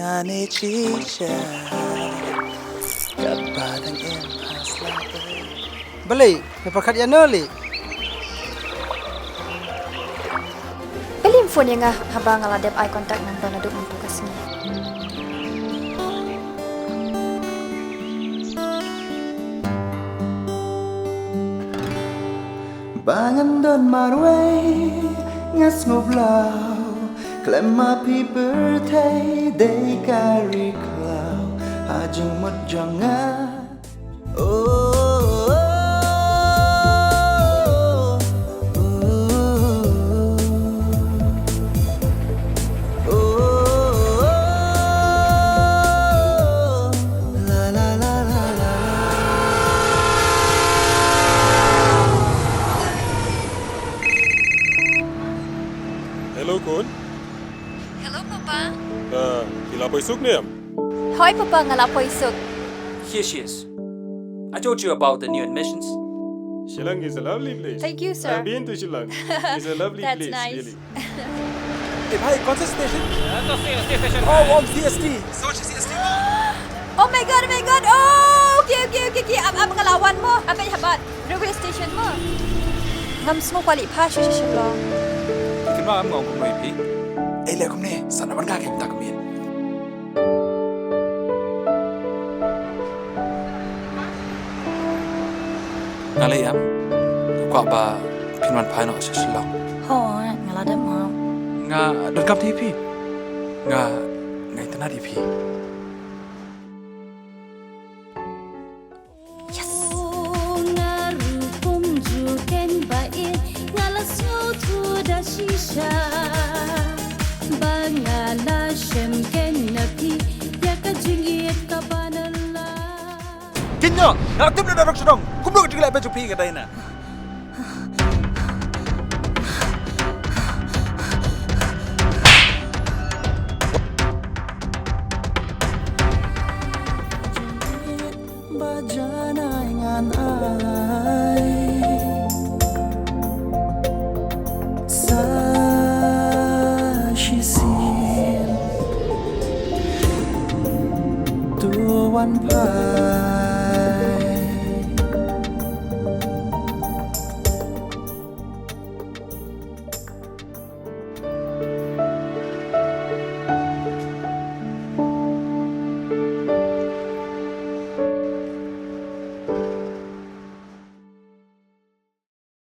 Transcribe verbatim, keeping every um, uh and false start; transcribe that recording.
Ani chicha. Kaba dang em hasla. Balei, me pyrkhat ïa no lei? Balei phone ïa nga haba nga la dep eye contact number naduh mynta ka sngi. Ba ngan don marwei nga sngewblaw, khlem ma phi pyrthei dei ka ri khlaw ha jingmut jong nga. Oh, oh, oh, oh. Hello, Khun. Hello, Papa. Uh, phi la poi suk ne em? Hoi, Papa, nga la poi suk. Here she is. I told you about the new admissions. Shillong is a lovely place. Thank you, sir. I've been to Shillong. It's a lovely place, really. That's nice. ए भाई, कौन सा स्टेशन? तो सीएसटी स्टेशन। Oh, CST. सोच सीएसटी। Oh my God, oh my God. Oh, okay, okay, okay, okay. Ap, ap, nga la wan mo. Ap, ap, habat. Railway station mo. Ngam sngew kwah leit pha shuh shuh shuh lo. Kynmaw, ngam ong kumno ïa phi. Ei, leh kumne, sa na ban ka kem ta kumne. Nga leh ïam. Kwah ba phin wan phai noh sha Shillong. Hooid, nga la dep map. Nga donkam ïa phi. Nga, nga itynnad ïa phi. Yes. Nga rukom ju ken ba ïeit, nga la sngewthuh da shisha ba nga la shem ken na phi ïa ka jingïeit kaba na la. Kin nyo, nga tip na darok shnong, kumno ka jingleh ba ju phi ka dai na. Ba janai ngan ai sa shisien. To wan pha